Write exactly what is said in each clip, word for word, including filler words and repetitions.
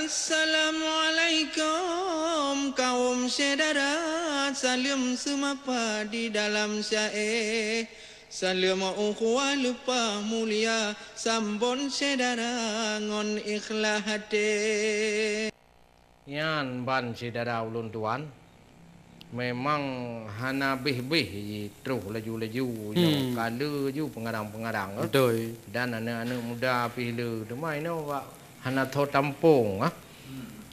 Assalamualaikum kaum syedara, saleuem seumapa di dalam syae. Saleuem ukhuwah leupah mulia, sambon syedara ngon ikhlas até. Nyan ban syedara ulôn tuan, memang hana beh-beh jitroh laju-laju nyoe. Hmm. Ka le ju peungarang-peungarang, eh. Beutôi. Dan aneuk-aneuk muda pih le, teuma inoe bak hana tho tampông, ah.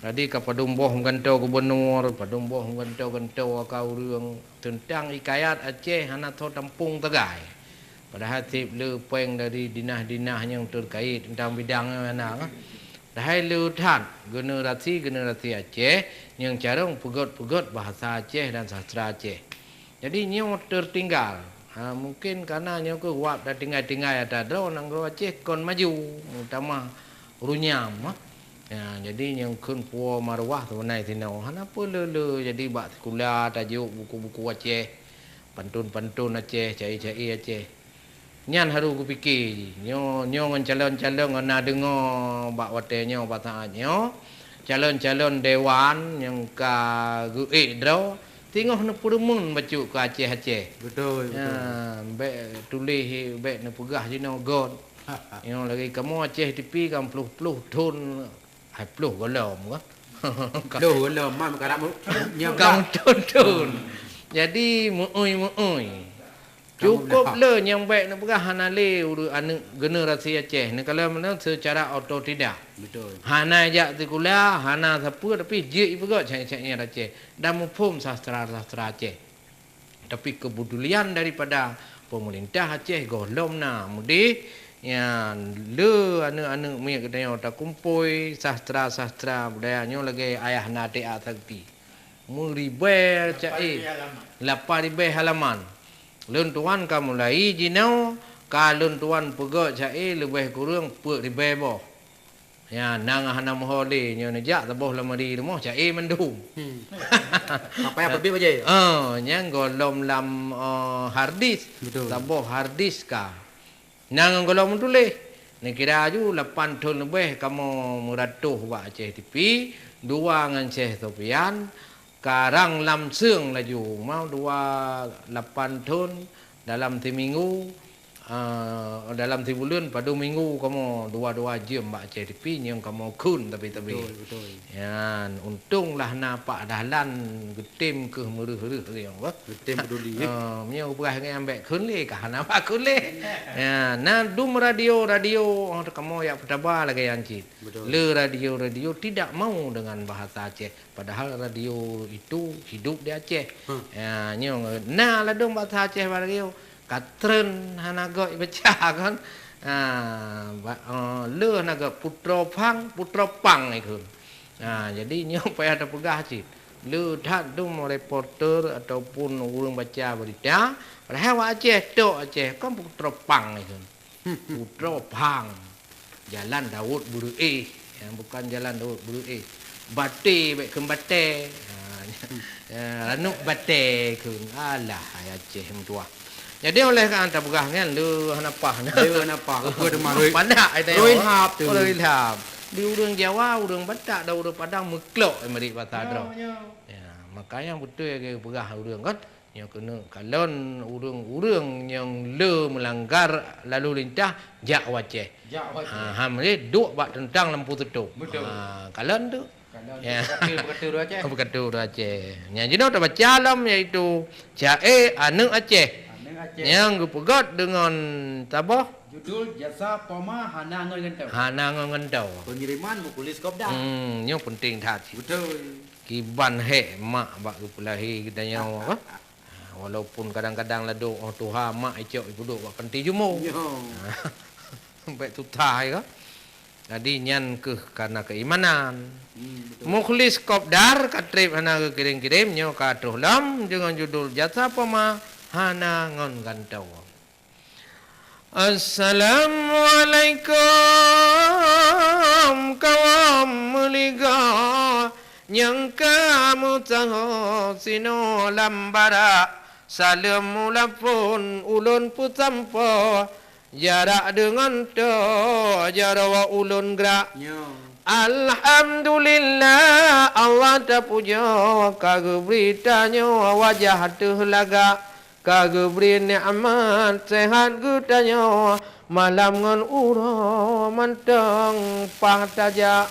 Jadi ka padum boh meugantoe gubunur, padum boh meugantoe-gantoe ka ureuëng teuntang hikayat Aceh hana tho tampông tagai. Padahai tieb le péng dari dinah-dinah nyang teukait teuntang bidang nyan hana, ah. Padahai le that generasi-generasi Aceh nyang carông peugét-peugét bahasa Aceh dan sastra Aceh. Jadi nyoe teutinggal. Ha, mungken karena nyoe keuh wab dan tinggai-tinggai ata droe nanggroe Aceh kon maju, meutamah runyam, ha. Ya, jadi nyang kheun puwoe maruah teumeunan sinoe. Hana peue le-le jadi bak sikula tajok buku-buku Aceh, pantun-pantun Aceh, cai-cai Aceh. Nyan harôh geupiké jih. Nyoe, nyoe ngon calon-calon ngon na deungoe bak watée nyoe, bak saát nyoe, calon-calon dewan nyang ka geuék droe, teungoh neupeureumeun bacut keu Aceh-Aceh. Beutôi, beutôi. Ha, bék tuléh, bék neupeugah jinoe göt. Nyoe lagée kamoe Aceh T V kan ploh-ploh thon, hai ploh gohlom kah? Ploh gohlom, mak meukarat mu-, nyoe ka blah. Meuthon-thon. Jadi, meu'ui-meu'ui. Cukup le nyang bék neupeugah hana lé ureuëng aneuk generasi Aceh. Neukalon meunan seucara otodidak. Beutôi. Hana jak sikula, hana sapeue, tapi jeuet jipeugét syèk-syèk nyan Aceh dan muphom sastra-sastra Aceh. Tapi keupedulian daripada pemerintah Aceh gohlom na mudeh, nyan le aneuk-aneuk miet geutanyoe takumpôi sastra-sastra budaya nyoe lagée ayah na T A Sakti. Meuribèe ca'e, lapan ribèe halaman. Lôn tuan ka mulai jinoe, ka lôn tuan peugét ca'e leubeh kureueng peuet ribèe boh. Ya, nang hana meuho lé, nyoe neujak saboh lamari rumoh ca'e mandum. Hmm. Apa yang peubiet bajée? Oh, nyang gohlom lam, eh, hardis. Betul. Saboh hardis ka. Nyan ngon gohlom meutuléh. Neukira aju lapan thon leubeh kamoe meuratoh bak Aceh T V, dua ngon Syeh Sofian, karang lam seung laju. Mau dua lapan thon dalam siminggu, eh, dalam sibuleuen padum minggu kamoe dua-dua jeuem bak Aceh T V nyang kamoe kheun tapi-tapi. Betul, betul. Nyan, untông lah na Pak Dahlan geutem keuh meureuh-reuh lé nyang, bah. Geutem peduli, eh. Eh, meunyoe geupeugah ngon ambek kheun lé, ka hana bak kheun lé. Ya, na dum radio-radio, oh, kamoe jak peutaba lagée nyan cit. Betul. Le radio-radio tidak mau dengan bahasa Aceh, padahal radio itu hidup di Aceh. Hmm. Ya, nyoe na ladôm bahasa Aceh bak radio. Ka treun hana göt ibaca kan. Ha, ba-, eh, le hana göt putroe phang, putroe pang ikheun. Ha, jadi nyoe payah tapeugah cit. Le that dum reporter ataupun ureuëng baca berita, padahai awak Aceh, tok Aceh, kon putroe pang ikheun. Putroe pang. Jalan Daud Beureueh. Ya, bukan Jalan Daud Beureueh. Batée, bék kheun batée. Ha, ya, ranup batée kheun. Alah, hai Aceh meutuah. Jadi, oleh karena tapeugah nyan, le hana pah. Le hana pah. Apa teuma roi? Padak, ai tayong. Roi hab tu. Roi hab. Di ureuëng Jawa, ureuëng Batak dan ureuëng Padang meuklok, eh, meurit basa droe. Ya, ya. Ya, makanya beutôi lagée peugah ureuëng kan. Nyoe keuneuk kalon ureuëng-ureuëng nyang le meulanggar lalu lintah jak u Aceh. Jak u Aceh. Ha, ham lé duek bak teuntang lampu seutôt. Betul. Ha, kalon tu. Kalon tu. Ya. Beukata, beukata ureuëng Aceh. Beukata ureuëng Aceh. Nyang jinoe tabaca lom yaitu ca'e aneuk Aceh. Aneuk Aceh. Nyang geupeugét deungon saboh. Judul Jasa Poma Hana Ngon Gantoe. Hana Ngon Gantoe. Pengiriman Mukhlis Kopdar. Hmm, nyoe penting that. Betul. Kiban hék mak bak geupeulahé geutanyoe apa? Ha, walaupun kadang-kadang ladôm 'oh tuha mak icok ipeuduek bak panti jumbo. Yo. Ha, bék tuta ka. Jadi nyan keuh kana keimanan. Hmm, betul. Mukhlis Kopdar ka treb hana geukirém-kirém, nyoe ka troh lom deungon judul Jasa Poma Hana Ngon Gantoe. Assalamualaikum kawom meuligoe nyang ka meusaho sinoe lam barak. Saleuem ulôn phon ulôn peusampoe, jarak deungon toe jaroe ulôn grak. Nyoe. Alhamdulillah, Allah tapujoe ka geubri tanyoe wajah teuh lagak, ka geubri nikmat seuhat geutanyoe, malam ngon uroe mantong paih tajak.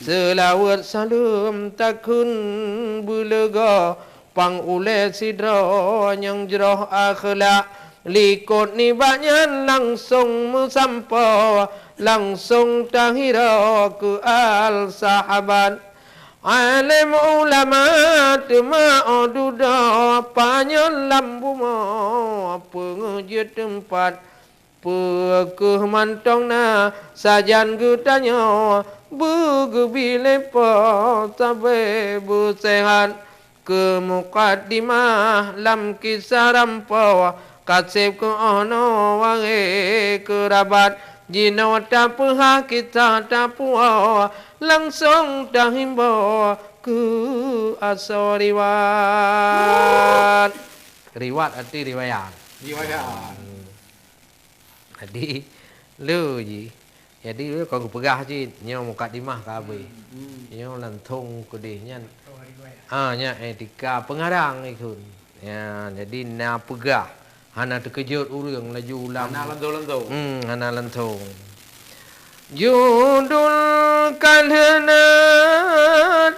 Seulaweuet saleuem takheun beuleugoe, pang ulée sidroe nyang jroh akhlak. Likot nibak nyan langsong meusampoe, langsong tahiroe keu al sahabat. Além ulama teuma óh dudoe, panyöt lam bumoe peungeuh jeuet teumpat. Peu kheueh mantong na sajan geutanyoe, beugeubri lé Po sabe beuseuhat. Keu mukadimah lam kisah rampoe, kaseb keu 'oh noe wahe keurabat. Jinoe tapeuhah kisah tapuwoe, langsong tahimbôh keu asoe riwat. Riwat arti riwayat. Riwayat. Jadi, le jih. Jadi, kon geupeugah cit, nyoe mukadimah ka habéh. Hmm. Nyoe langsong keudeh nyan. Ah, nyan etika pengarang ikheun. Ya, jadi na peugah, hana teukeujot ureuëng laju ulang. Hana langsong-langsong. Hmm, hana langsong. Judul ka lheueh na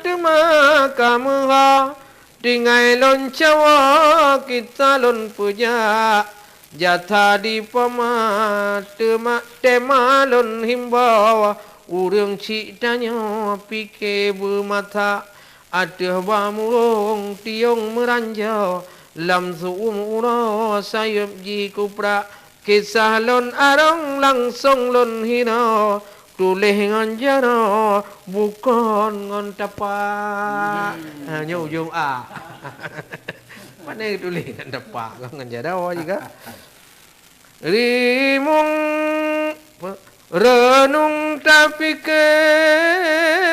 teuma ka meuha, tinggai lôn cawa kisah lôn peujak. Jasa di poma teuma, teuma lôn himbôh, ureuëng chik tanyoe pike beumasa. Ateueh bak murông tiong meuranjo, lam su'um uroe sayeuep jikuprak. Kisah lôn arong langsong lôn hinoe, tuléh ngon jaroe bukon ngon tapak. Hmm. Ha, nyoe ujong a. Pane tuléh ngon tapak, ngon jaroe juga. Rimueng, reunong tapike,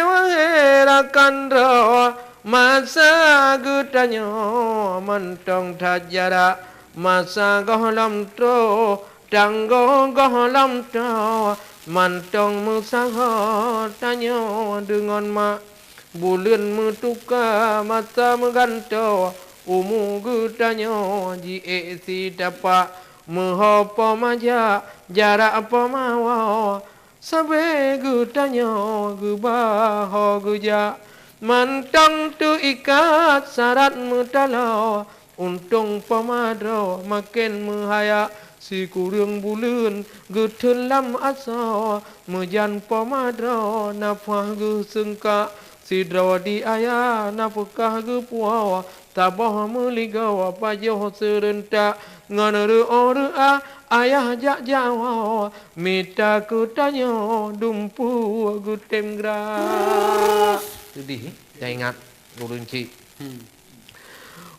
wahé rakan droe, masa geutanyoe mantong that jarak, masa gohlom troh, tanggoh gohlom troh, mantong meusaho tanyoe deungon mak. Buleuen meutuka masa meugantoe, umu geutanyoe jiék sitapak. Meuho poma jak, jarak poma woe, sabe geutanyoe geuba ho geujak. Mantong teuikat sarat meutaloe, untông poma droe maken meuhaya. Sikureueng buleuen geutheun lam asoe, meujan poma droe nafah geuseungka. Sidroe di ayah nafeukah geupuwoe, saboh meuligoe pajoh seureuntak. Ngon reuôh reuah ayah jak jawoe, mita keu tanyoe dumpeue geutem grak. Sedih, eh? Saya ingat gurun cik. Hmm.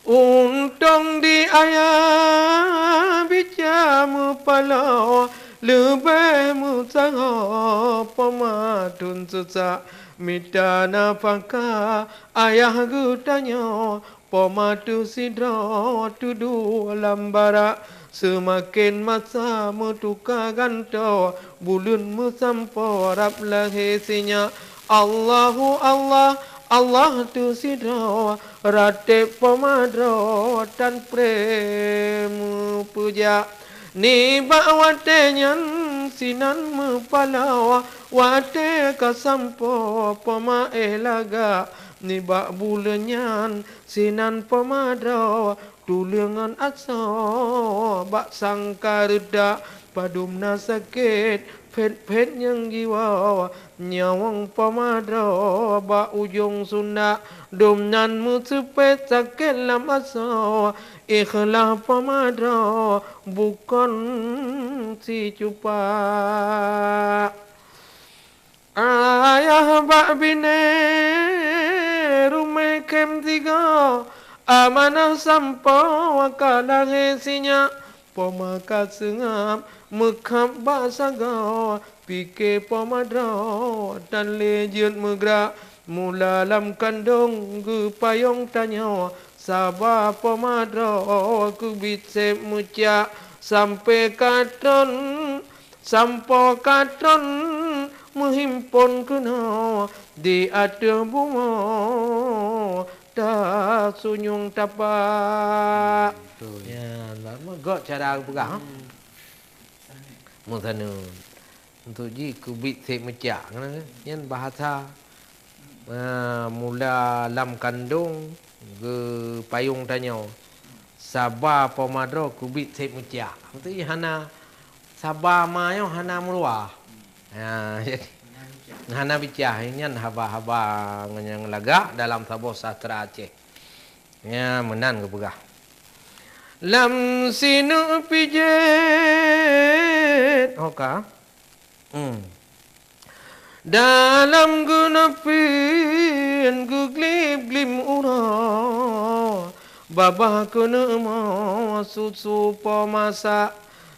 Untông di ayah bija meupaloe, leubeh meusaho poma thon seusak. Mita nafakah ayah geutanyoe, poma teuh sidroe tudoe lam barak. Seumaken masa meutuka gantoe, buleuen meusampoe rab lahé sinyak. Allahu Allah, Allah teuh sidroe, ratéb poma droe tan pré meupeujak. Nibak watée nyan sinan meupaloe, watée ka sampoe poma éh lagak. Nibak buleuen nyan sinan poma droe, tuleueng ngon asoe bak sangka reutak. Padum na sakét phét-phét nyang jiwoe, nyawöng poma droe bak ujong sundak. Dum nyan meuseupet sakét lam asoe, ikhlas poma droe bukon sicupak. Ayah bak binéh ruméh khém sigoe, amanah sampoe ka lahé sinyak. Poma ka seungab meukhab bak sagoe, pike poma droe tan lé jeuet meugrak. Mula lam kandông geupayong tanyoe, saba poma droe keubiet seb meucak. Sampoe ka tron, sampoe ka tron meuhimpon keunoe di ateueh bumoe tasunyueng tapak. Betul. Ya, lama gok cara peugah. Hmm. Meusaneut. Untuk jih keubiet sép meucak, nyan bahasa, ah, mula lam kandong geupayong tanyoe. Saba poma droe keubiet sép meucak. Untuk jih hana saba ma nyoe hana meuruah. Ha, jadi, hana bicah. Nyan haba-haba nyang lagak dalam saboh sastra Aceh. Nya meunan geupeugah. Lam sineuk pijet, oka. Hmm. Dalam geuneupin geuglib-glib uroe, babah keuneuk mo susu poma sa.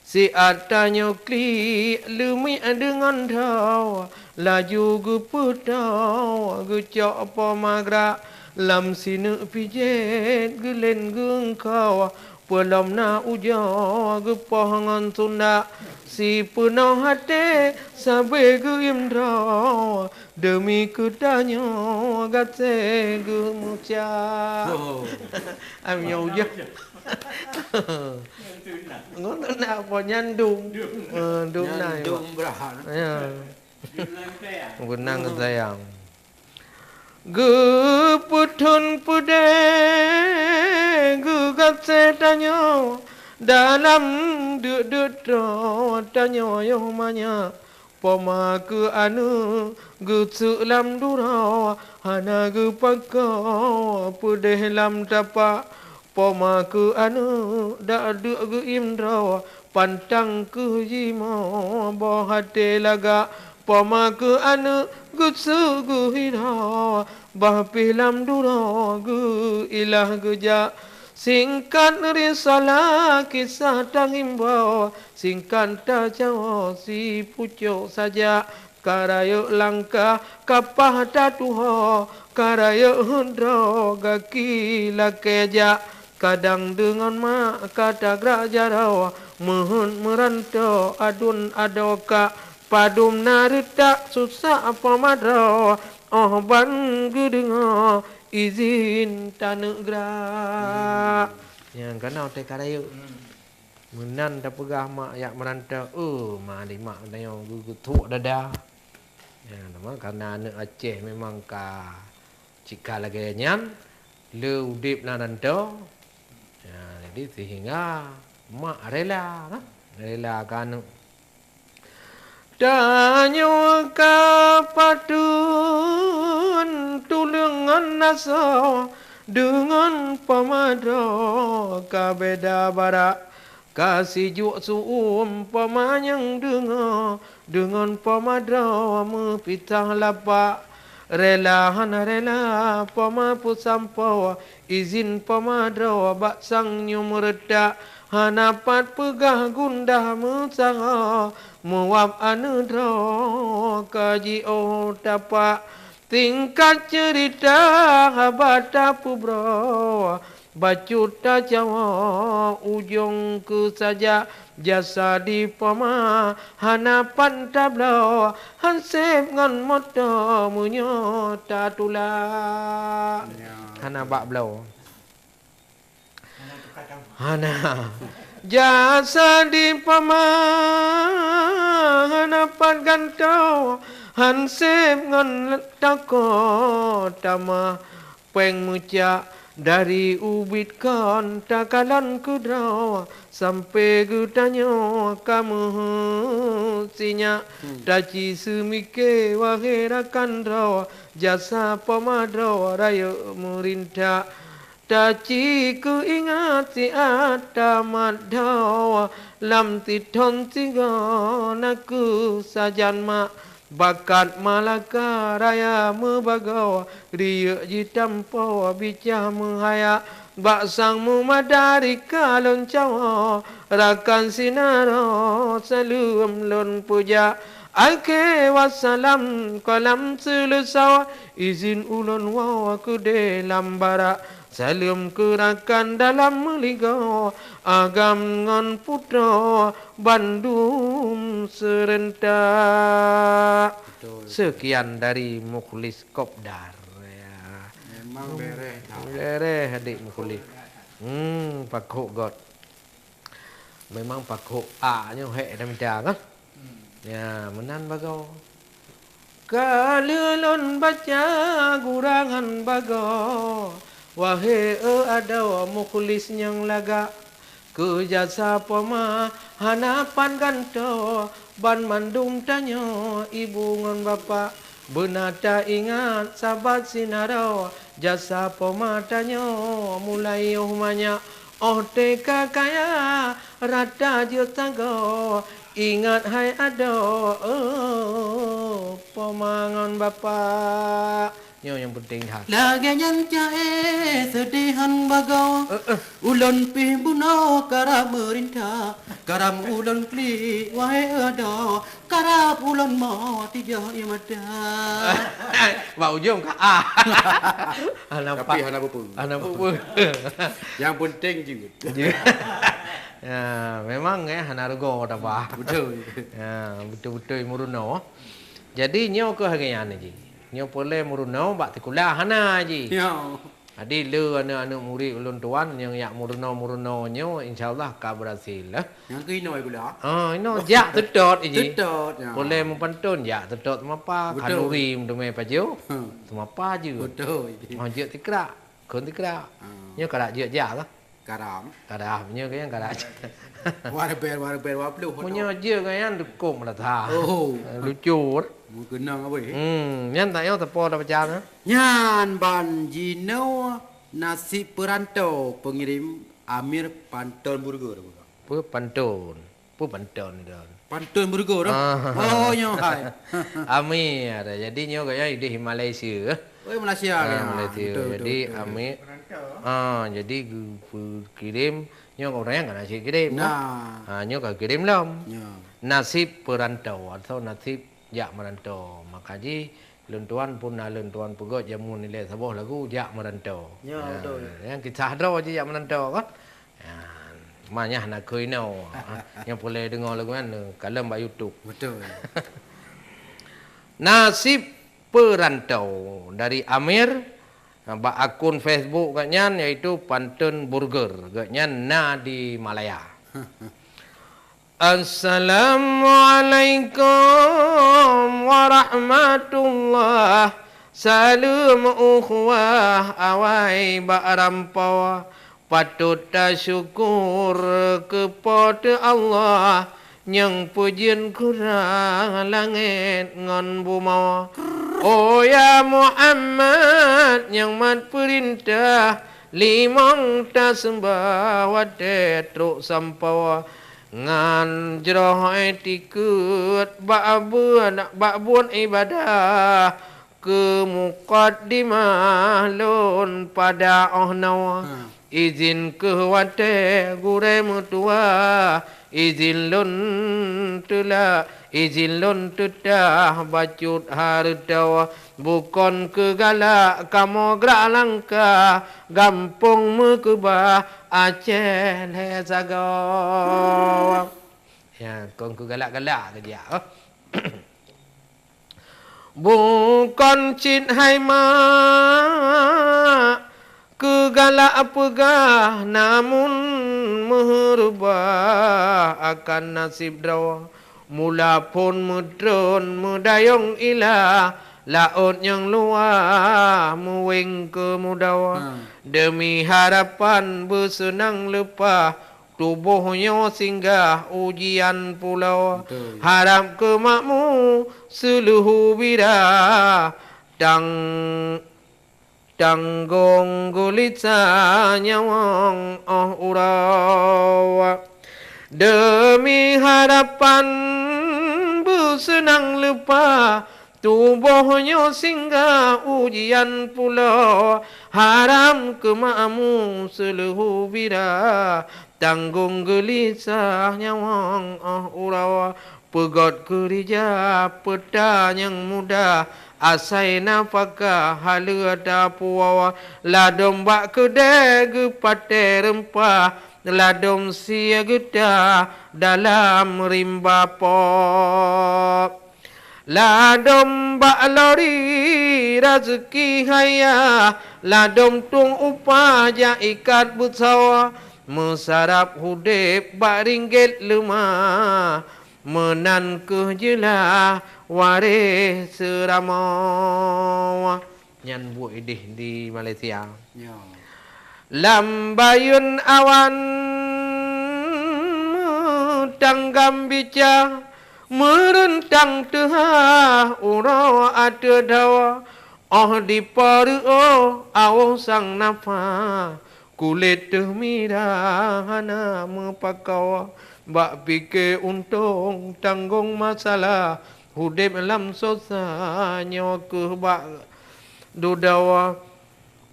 Siat tanyoe klik leumiek deungon droe, laju geupeutôh geucok poma grak lam sineuk pijet geulen geungkho, peulom na ujoe geupoh ngon sundak, sipeunoh até sabe geuiem droe, deumi keu tanyoe gaséh geumeucak. Oh. Am nyoe ujoe. Ngon na po nyan dum. Dum. Eh, dum na. Nyan dum brahan. Ya. Beunang sayang. Geupeuthon peudeh geugaséh tanyoe dalam deuk-deuk troe tanyoe yoh manyak. Poma keu aneuk geuseuk lam duroe hana geupakoe peudeh lam tapak. Poma keu aneuk dak deuk geuiem droe pantang keuh jimoe boh até lagak. Poma keu aneuk geuseuk geuhidroe bah pih lam duroe geuilah geujak. Singkat risalah kisah tangimbau, singkat tajawa sipucok saja. Ka rayeuk langkah kapah tatuho, ka rayeuk hudroe gaki lakée jak. Kadang deungon mak ka tagrak jaroe, meuheuet meuranto aduen adoe kak. Padum na reutak susah poma droe, óh ban geudeungoe izin taneuk grak. Nyang keunoe teuka rayeuk. Meunan tapeugah mak jak meuranto, "Oh, mak, di mak tanyoe geutuek dada." Ya, nama karena aneuk Aceh memang ka cit ka lagée nyan, le udeb lam ranto. Ya, jadi sehingga mak rela, kan? Rela keu aneuk. Tanyoe ka pateuen tuleueng ngon asoe, deungon poma droe ka beda barak. Ka sijuek su-uem poma nyang deungoe, deungon poma droe meupisah lapak. Rela hana rela poma peusampoe, izin poma droe bak sang nyoe meureutak. Hana pat peugah gundah meusaha, meuwab aneuk droe ka jiôh tapak. Singkat ceurita haba tapeubroe, bacut tacawa ujong keu saja. Jasa di poma hana pat tabloe, han seb ngon moto meunyoe tatulak. Ya. Hana bak bloe. Hana. Jasa di poma hana pat gantoe, han seb ngon toko tamah. Péng meucak dari ubit kon takalon keudroe, sampoe geutanyoe ka meuheuet sinyak. Hmm. Taci seumike wahé rakan droe, jasa poma droe rayeuk meurintak. Taci keuingat siat tamat dhoe, lam sithon sigoe nakeuh sajan mak. Bakat Malaka raya meubagoe, riyeuk jitampoe bicah meuhaya. Bak sang meumadari ka lôn cawoe, rakan sinaroe saleuem lôn peujak. Akhé wassalam kalam seuleusoe, izin ulôn woe keudeh lam barak. Saleuem keu rakan dalam meuligoe, agam ngon putroe bandum seurentak. Seukian dari Mukhlis Kopdar. Ya. Memang bereh that. Bereh adik Mukhlis. Hmm, pakhok got. Memang pakhok a nyoe hék dah mita kan? Ya, meunan bagoe. Ka lheueh lôn baca gurangan bagoe, wahé e adoe Mukhlis nyang lagak. Keu jasa poma hana pat gantoe, banmandum tanyoe ibu ngon bapak. Beuna taingat sabat sinaroe, jasa poma tanyoe mulai yoh manyak. Óh teuka kaya rata jeuet sagoe, ingat hai adoe, eh, poma ngon bapak. Nyoe nyang peunteng that. Lagèe nyan ca'e seudeh han bagoe. Eh, eh. Ulôn pih bunoe karab meurinta, karam ulôn klik wahé adoe, karab ulôn mo tijoh ie mata. Bak ujong ka ah. Hana Tapi pat. Hana peue-peue. Hana peue-peue. Nyang peunteng jeuet. Ya, memang eh hana rugoe tabah. Beutôi. Ya, beutôi-beutôi meurunoe. Jadi nyoe keuh lagèe nyan ji. Nyoe peureulèe meurunoe bak sikula hana ji. Ya. Jadi le aneuk-aneuk murit ulôn tuan nyang jak meurunoe-meurunoe nyoe insya Allah ka berhasil eh. Nyang keuh inoe gula. Ah, inoe jak teutot ji. Teutot, ya. Peureulèe meupanton jak teutot seumapa, Beutôi. Khanuri meuteumé pajoh. Hmm. Seumapa jeuet. Beutôi. Oh, jeuet sikrak. Kon sikrak. Ah. Nyoe karak jeuet jak lah. Karam. Karam, nyoe kayang karak. Warber, warber, dua puluh. Meunyoe jeuet kayang dukong meurata. Oh. Lucur. Meukeunong apa eh? Hmm, nyan tak nyoe teupeu dah pecah na. Nyan ban jinoe nasib peurantau pengirim Amir Pantôn Burger. Peue pantôn? Peue pantôn ni dah? Pantôn Burger dah. Ah. Oh, nyoe hai. Amir. Jadi nyoe gaya ideh Malaysia. Oh, Malaysia Ah, gaya. Malaysia. Betul, Jadi betul, betul. Amir. Ah, jadi geupeukirim nyoe orang kan asyik kirim. Nah. Ah, nyoe ka kirim lom. Ya. Nasib peurantau atau nasib jak meurantau. Maka ji lôn tuan pun na lôn tuan peugöt jameun ilèe saboh lagu jak meurantau. Ya, betul. Nyang kisah droe ji jak meurantau kan. Ya, manyah na keu inoe. Nyang peureulèe deungö lagu nyan kalon bak YouTube. Betul. Nasib peurantau dari Amir bak akun Facebook geuhnyan yaitu Pantôn Burger. Geuhnyan na di Malaya. Assalamualaikum warahmatullah. Saleuem ukhuwah awai bak rampoe. Patôt tasyukur keu Po teu Allah nyang peujeuet kura langét ngon bumoe. Oh ya Muhammad nyang mat peurintah, limong taseumba watèe trok sampoe. Ngon jroh iktikeuet bak buet, bak buet ibadah, keu mukadimah lôn pada 'oh noe. Ha. Izin keuh watèe gurèe meutuwah, izin lôn teulak, izin lôn teutah bacut hareutoe. Bukon keu galak kamoe grak langkah, gampông meukeubah Aceh lhèe sagoe. Ya, kon keu galak-galak keujak, oh. Bukon cit hai mak keu galak peugah, namun meureubah akan naseb droe. Mula phon meutreun meudayong ilah, laôt nyang luwah meuwéng keumudoe. Hmm. Deumi harapan beuseunang leupah, tuboh nyoe singgah ujian pulo. Betul. Harab keu makmu seuleuhu bira, tang-, tanggong geulisa nyawöng 'oh uroe. Deumi harapan beuseunang leupah, tuboh nyoe singgah ujian pulo, harab keu makmu seuleuhu bira, tanggong geulisah nyawöng 'oh uroe. Peugöt keurija peuta nyang mudah, Asai nafakah haleue tapuwoe, ladom bak keudè geupatéh reumpah, ladom sie geutah dalam rimba po. Ladom bak lori raseuki hayah, ladom tueng upah jak ikat beusoe, meusarap udeb bak ringgit leumah. Meunan kheueh jeulaih waréh seuramoe. Nyan buet idéh di Malaysia. Ya. Lam bayeuen awan meutanggam bica, meureuntang teuhah uroe ateueh dawa, óh dipeureuoh awöh sang nafah. Kulét teuh mirah hana meupakoe, bak pike untông tanggong masalah, udeb lam susah nyoe kheueh bak dudoe.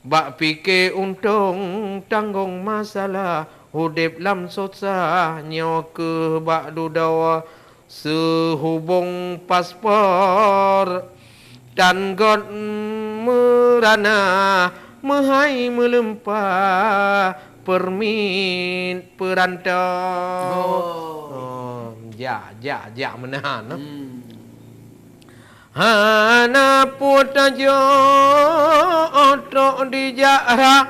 Bak pike untông tanggong masalah, udeb lam susah nyoe kheueh bak dudoe. Seuhubong paspor tan göt meurana, meuhai meulimpah peurmit peurantô. Oh. Oh, jak, jak, jak meunan, eh. Hmm. Hana peue tajok trok dijak rhah.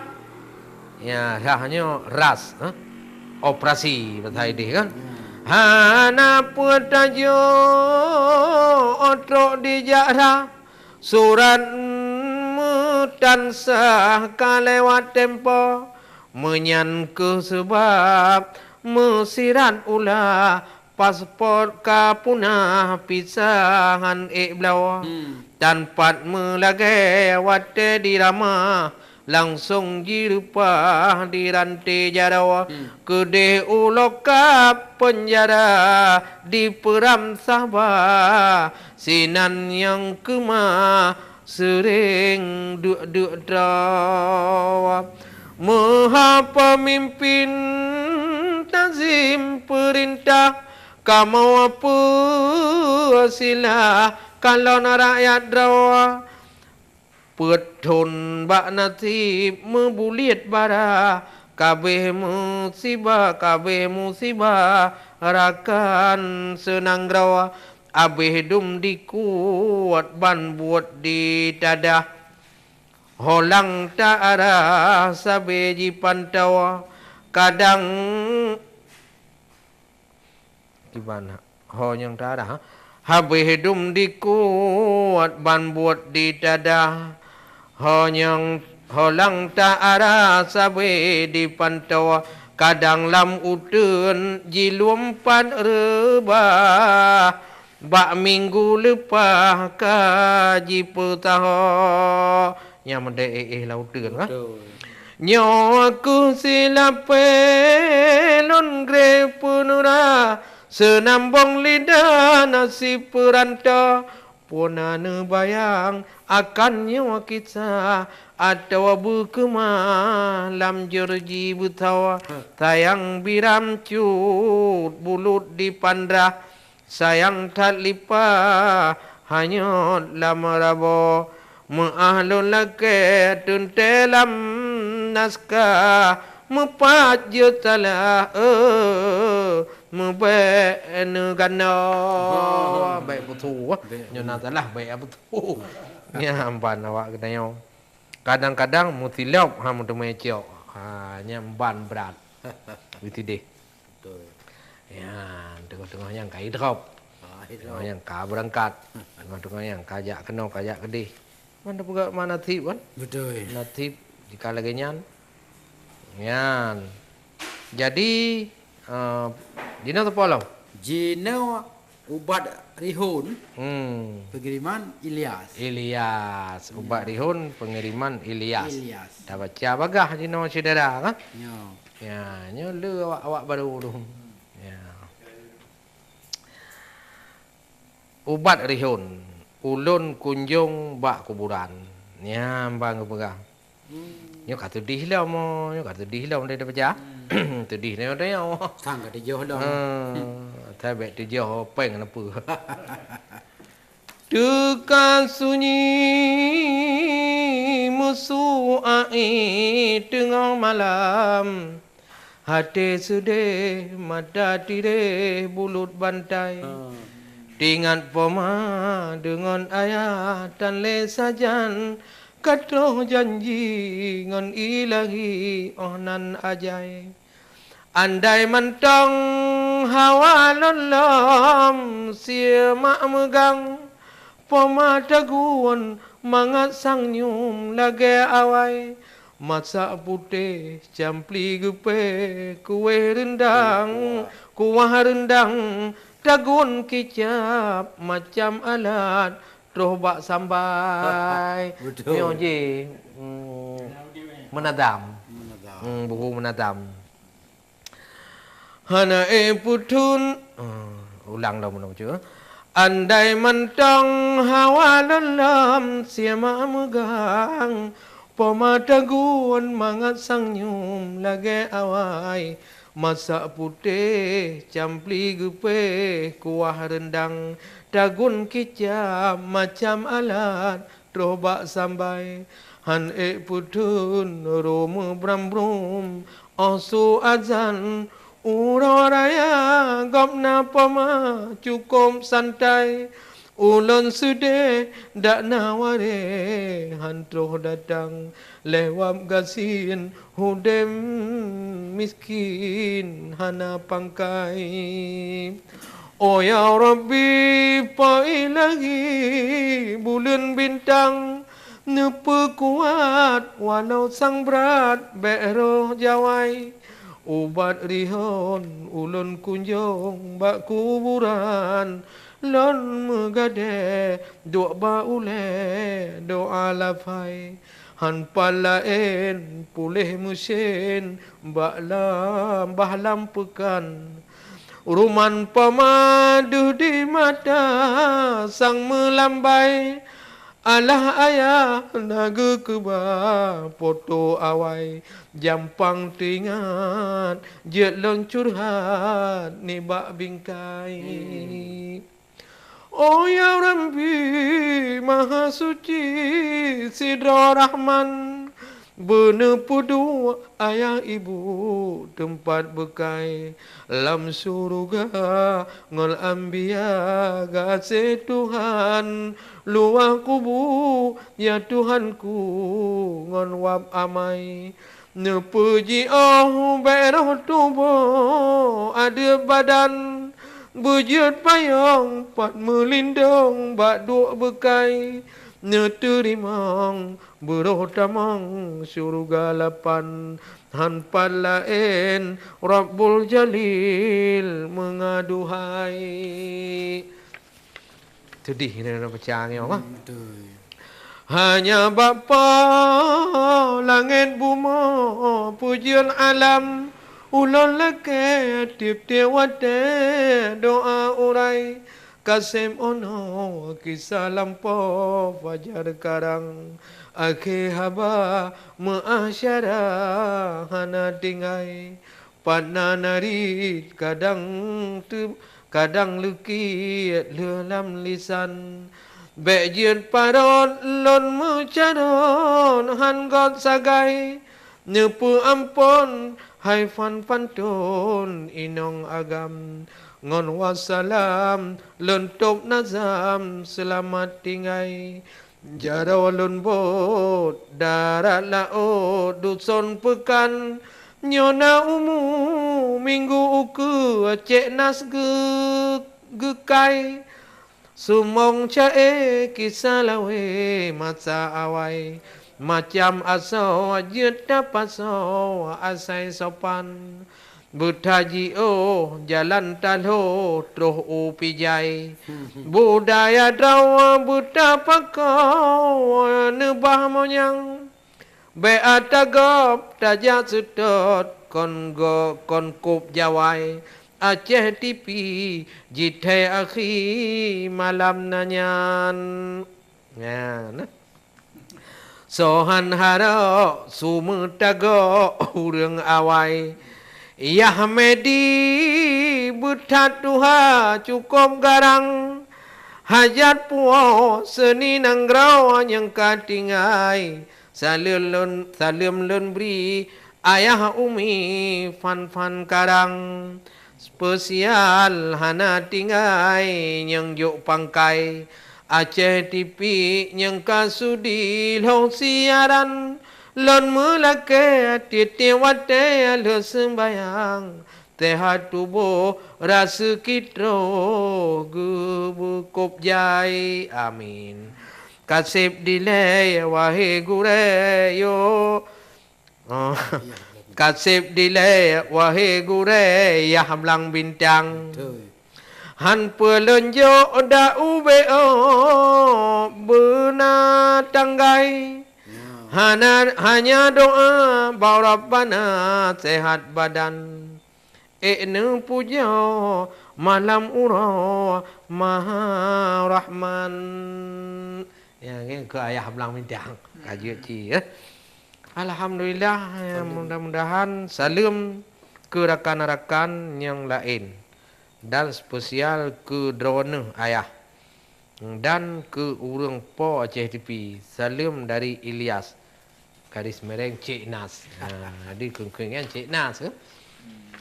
Ya, rhah nyoe ras, eh? Operasi bahasa idéh kan. Hana peue tajok trok dijak rhah. Surat meutan sah ka lewat tempo. Meunyan kheueh seubab meusirat ulah. Paspor ka punah, visa han ék bloe. Hmm. Tan pat meulagèe watèe dirama, langsong jireupah di ranté jaroe. Hmm. Keudéh u lokap peunjara di Peuram Saba, sinan nyang keumah seuréng duek-duek droe. Meuhapeumimpén tanzim peurintah, kamoe peusilah kalon rakyat droe. Peuet thon bak naseb meubuliet bara, kabéh musibah, kabéh musibah rakan seunang droe. Abéh dum dikuet ban buet ditadah, holang ta arah sabé jipantoe. Kadang Kiban ho nyang ta arah, habéh dum dikuet ban buet ditadah. Ho nyang holang ta arah sabé dipantoe, kadang lam uteuen jilumpat reubah. Bak minggu leupah ka jipeusaho. Nyang meudeh éh-éh lam uteuen, kan? Betul. Nyoe kheueh silapée lôn greh peunura, seunambong lidah naseb peurantô. Peue na neubayang akan nyoe kisah, atawa beukeumah lam jeureuji beuthawa. Sayang biram cut bulut dipandrah. Sayang that lipah hanyot lam rabo, meuáh lôn lakée teuntée lam naskah, meupat jeuet salah, eh, meubék neuganoe. Oh. Bék putôh. Bék. Nyoe na salah, bék putôh. Nyan ban awak geutanyoe. Kadang-kadang meusilop han meuteumé cok. Ha, nyan ban brat. Beutideh. Betul. Nyan, teungoh-teungoh nyan ka idrop. Ah, idrop. Teungoh nyan ka beurangkat. Teungoh-teungoh nyan ka jak keunoe, ka jak keudeh. Man teupeugah ma nasib kan? Betul. Nasib jika lagée nyan. Nyan. Jadi, eh, jinoe teupeu lom? Jinoe Ubat Rihun, hmm, pengiriman Ilyas. Ilyas, Ubat, ya, Rihun, pengiriman Ilyas. Ilyas. Tabaca bagaih jinoe syedara, kan? Ya. Ya, nyoe le awak-awak baru tu. Ya. Ubat Rihun, ulôn kunjong bak kuburan. Nyan ban geupeugah. Hmm. Nyoe ka teudeh lom, nyoe ka teudeh lom dari baca. Hmm. Teudeh nyoe, nyoe. Sang ka tujoh lom. Ha, tabek tujoh péng na peue. Teuka sunyi musu aé teungoh malam, até seudeh mata tireh bulut bantai. Teuingat poma deungon ayah tan lé sajan, ka troh janji ngon Ilahi óh nan ajai. Andai mantong hawa lôn lom sie mak meugang, poma tagun mangat sang nyum lagée awai. Masak putéh campli geupée kuweh reundang, kuwah reundang tagun kicab macam alat troh bak sambai. Betul. Nyoe jih, mm, menadam. Menadam. Mm, buku menadam. Hana ék peuthon, ah, ulang dah meunoe cuy. Andai mantong hawa lôn lom sie mak meugang, poma tagun mangat sang nyum lagée awai. Masak putéh campli geupée kuwah reundang, tagun kicab macam alat troh bak sambai. Han ék peuthon rumoh bram-brum óh su azan, uroe raya gobnyan poma cukôp santai. Ulôn seudeh dak na waréh han troh datang, lewat gasien udeb miskin hana pangkai. Oh ya Rabbi, Pa Ilahi, buleuen bintang neupeukuat walau sang brat bék roh jawai. Ubat rihon ulôn kunjong bak kuburan, lôn meugadée duek bak ulée doá lafai. Han pat laén puléh meusén bak lam, bah lam peukan. Ruman poma deuh di mata sang meulambai. Alah ayah na geukeubah poto awai, jampang teuingat jeuet lôn curhat nibak bingkai. Oh ya Rabbi Mahasuci sidroe Rahman, beuneupeuduek ayah ibu teumpat beukai. Lam syuruga ngon anbiya gaséh Tuhan, luwah kubu ya Tuhanku ngon wab amai. Neupeujiôh bék roh tuboh adeueb badan, beujeuet payong pat meulindong bak duek beukai. Neuteurimong beuroh tamong syuruga lapan, han pat laén Rabbul Jalil meungaduhai. Seudeh nyoe baca nyoe, bah. Hmm, betul. Hanya bak Po langét bumoe peujeuet alam, ulôn lakée tieb-tieb watée doá urai. Kaseb unoe kisah lampôh fajar karang, akhé haba meuasyara hana tinggai. Pat na narit kadang teu-, kadang leukiet lheueh lam lisan. Bék jeuet parot lôn meucarot han göt sagai. Neupeuamphon hai fan panton inong agam, ngon wassalam lôn tôb nazam seulamat tinggai. Jaroe lôn bot darat laôt duson peukan, nyoe na umu minggu ukeue cék nas geu-, geukai. Sumong ca-e kisah lawée masa awai, macam asoe jeuet tapasoe asai sopan. Beutajiôh jalan taloh troh u pijai, budaya droe beutapakoe neubah monyang. Bék ata gob tajak seutôt kon go-, kon kôb jawai, Aceh T V jithée akhi malam na nyan. Nyan. Sohan harok su meutagok ureuëng awai. Yah Medi beuthat tuha cukôb garang. Hajat puwoe seuni nanggroe nyang ka tinggai, saleuem lôn, saleuem lôn bri ayah umi fan-fan karang. Spesial hana tinggai nyang jok pangkai, Aceh T V nyang ka sudi lhong siaran. Lôn meulakée tieb-tieb watée lheueh seumbahyang, seuhat tuboh raseuki troh geubeukôb jai. Amin. Kaseb dilée wahé gurée yo. Oh. Kaseb dilée wahé gurée yah blang bintang. Betul. Han peulonjok dak ubé oh beuna tanggai. Ya. Hana, hanya doa bak Rabbana sehat badan. Ék neupujoe malam uroe Maha Rahman. Ya, nyan keu ayah blang bintang. Ka jeuet cit, ya. Alhamdulillah, ya, mudah-mudahan saleuem keu rakan-rakan nyang laén dan spesial keu droeneuh ayah dan keu ureuëng po Aceh T V. Saleuem dari Ilyas. Garis mereng Cik Nas. Ha, jadi keukeungan Cik Nas ke?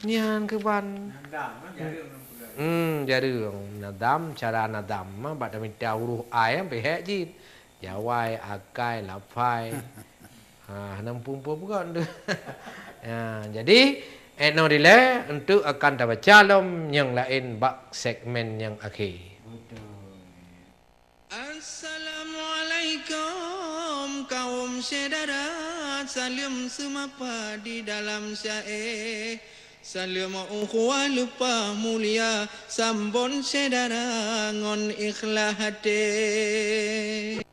Nyan keuban. Nadam, kan, jareueng ureueng peugah. Hmm, jareueng. Nadam, cara nadam. Ma bak tamita huruf A nyan pih hék jih. Jawai, akai, lafai. Ha, hana muphom-phom bukan tu. Ha, jadi, ék nyoe dilée untuk akan tabaca lom nyang laén bak segmen nyang akhé. Betul. Assalamualaikum kaum syedara, saleuem seumapa di dalam syaé. Saleuem ukhuwah leupah mulia, sambon syedara ngon ikhlas até.